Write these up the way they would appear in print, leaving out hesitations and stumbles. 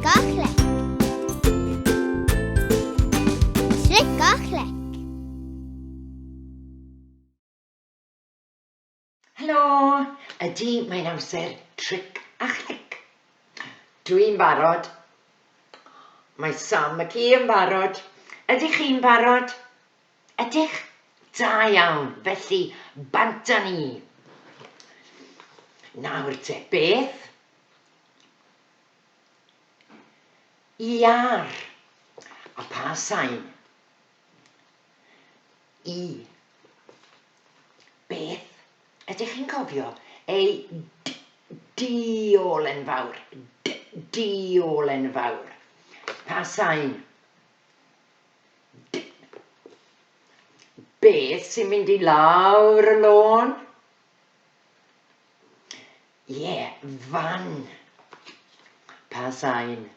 Tric a chlec. Tric a chlec. Helo! Ydy, mae'n amser tric a chlic. Dwi'n barod. Mae Sam y ci yn barod. Ydych chi'n barod? Ydych? Da iawn, felly bant â ni. Nawr te, beth? Iar. A pa sain? I. Beth? Ydych chi'n cofio ei d diol enfawr? D diol enfawr. Pa sain? D. Beth sy'n mynd i lawr y lôn? Ie, fan. Pa sain?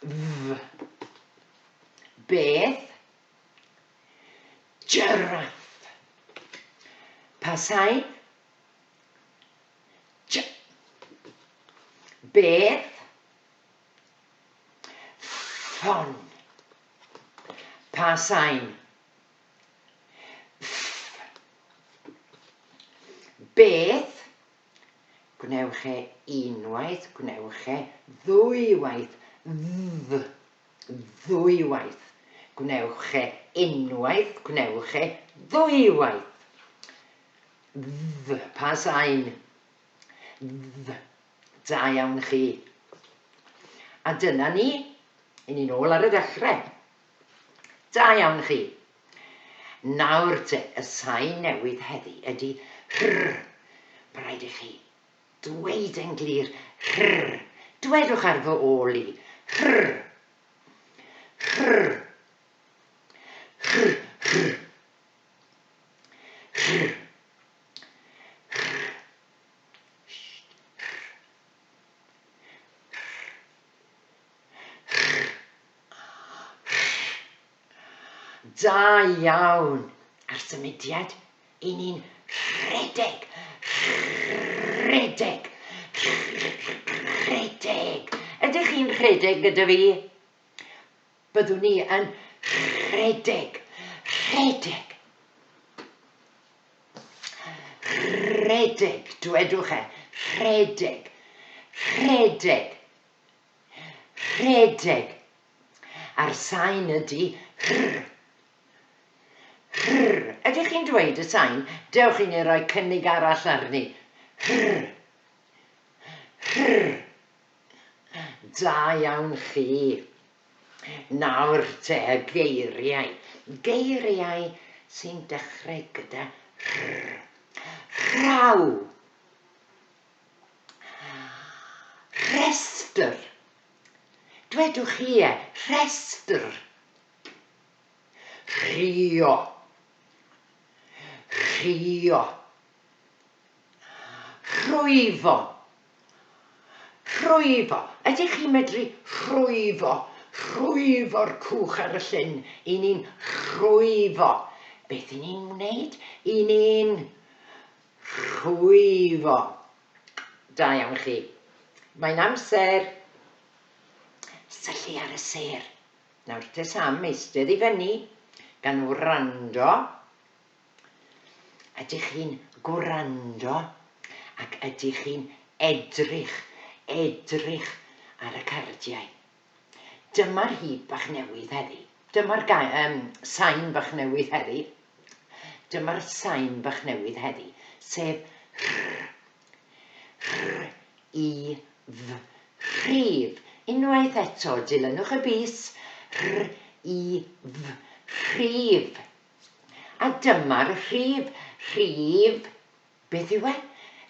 F. Beth? Jiráff. Pa sain? J. Beth? Ffon. Pa sain? Ff. Beth? Gwnewch e unwaith, gwnewch e ddwywaith. Dd. Ddwywaith. Gwnewch e unwaith, gwnewch e ddwywaith. Dd. Pa sain? Dd. Da iawn chi. A dyna ni, i ni'n ôl ar y dechrau. Da iawn chi. Nawr te, y sain newydd heddi ydy rh. Mae rhaid i chi dweud yn glir rh. Dwedwch ar fy ôl i. Rh. Rh. Rh. Rh. Rh. Rh. Da iawn! A'r symudiad, i ni'n rhedeg, rhedeg, rhedeg. Ydych chi'n rhedeg gyda fi? Byddwn ni yn rhedeg, rhedeg. Rhedeg, dwedwch e, rhedeg, rhedeg, rhedeg. A'r sain ydy rh. Rh. Ydych chi'n dweud y sain? Dewch i ni roi cynnig arall arni. Rh. Rh. Da iawn chi. Nawr te, y geiriau. Geiriau sy'n dechrau gyda rh. Rhaw. Rhestr. Dwedwch chi e, rhestr. Rhio. Rhio. Rhwyfo. Rhwyfo. Ydych chi'n medru rhwyfo? Rhwyfo'r cwch ar y llyn. I ni'n rhwyfo. Beth i ni'n wneud? I ni'n rhwyfo. Da iawn chi. Mae'n amser syllu ar y sêr. Nawr te Sam, eistedd i fyny, gan wrando. Ydych chi'n gwrando ac ydych chi'n edrych, edrych ar y cardiau? Dyma'r hyd bach newydd heddi. Dyma'r gai, um, sain bach newydd heddi. Dyma'r sain bach newydd heddi, sef rh, rh, i, f, rhif. Unwaith eto, dilynwch y bys, rh, i, f, rhif. A dyma'r rhif, rhif, beth yw e?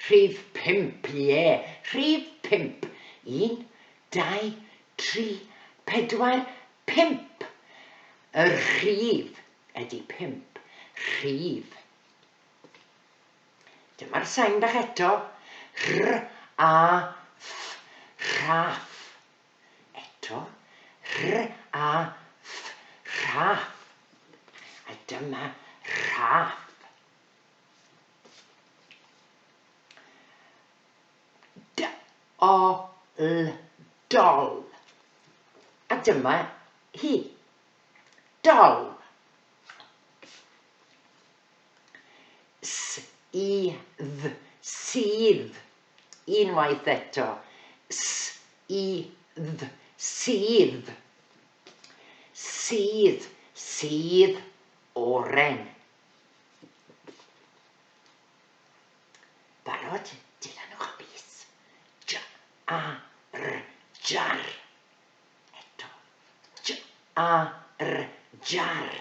Rhif pump, ie, rhif pump. Un, dau, tri, pedwar, pump. Y rhif ydy pump, rhif. Dyma'r sain bach eto. R, A, F, rhaff. Eto, r a f, rhaff. A dyma rhaff. D o l Dol. A dyma hi. Dol. S I dd, sydd. Unwaith eto. S I dd, sydd. Sydd, sydd oren. Barod? Dilynwch y bys. J A R, jar. Eto. J A R, jar.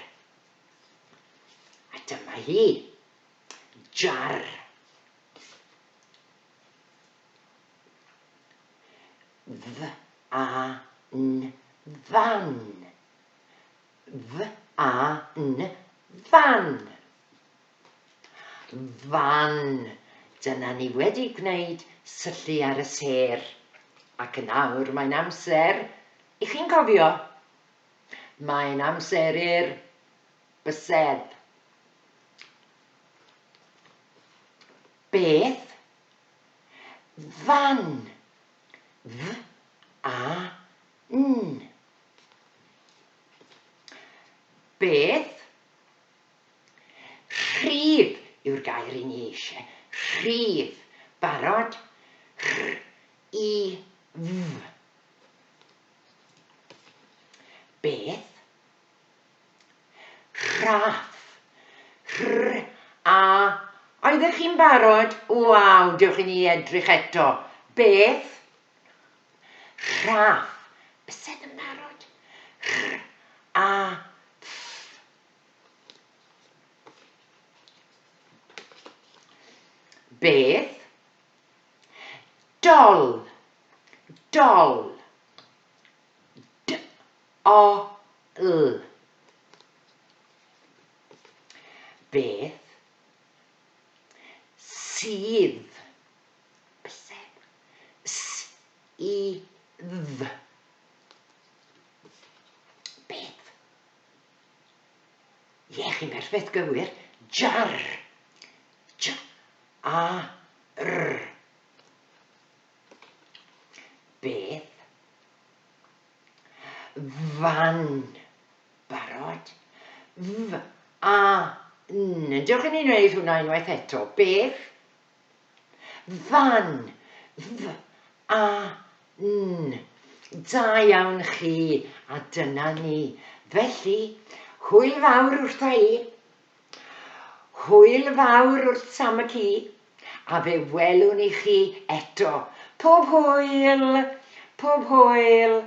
A dyma hi. Jar. V A N, fan. V A N, fan. Fan. Dyna ni wedi gwneud syllu ar y sêr. Ac yn awr mae'n amser, i chi'n cofio? Mae'n amser i'r bysedd. Beth? Fan. F A N. Beth? Rhif yw'r gair i ni eisiau. Rhif. Barod? R I F. Beth? Rhaff. R A. Oeddech chi'n barod? Waw, dewch i ni edrych eto. Beth? Rhaff. Bysedd yn barod? R A F. Beth? Dol. Dol. D O L. Beth? Sydd. Bysedd. S I dd. Beth? Ie, chi'n berffaith gywir. Jar. J A R. Beth? Fan. Barod? F A N. Dewch i ni wneud hwnna unwaith eto. Beth? Fan. F A N. Da iawn chi, a dyna ni. Felly, hwyl fawr wrtha i. Hwyl fawr wrth Sam y ci, a fe welwn i chi eto. Pob hwyl! Pob hwyl!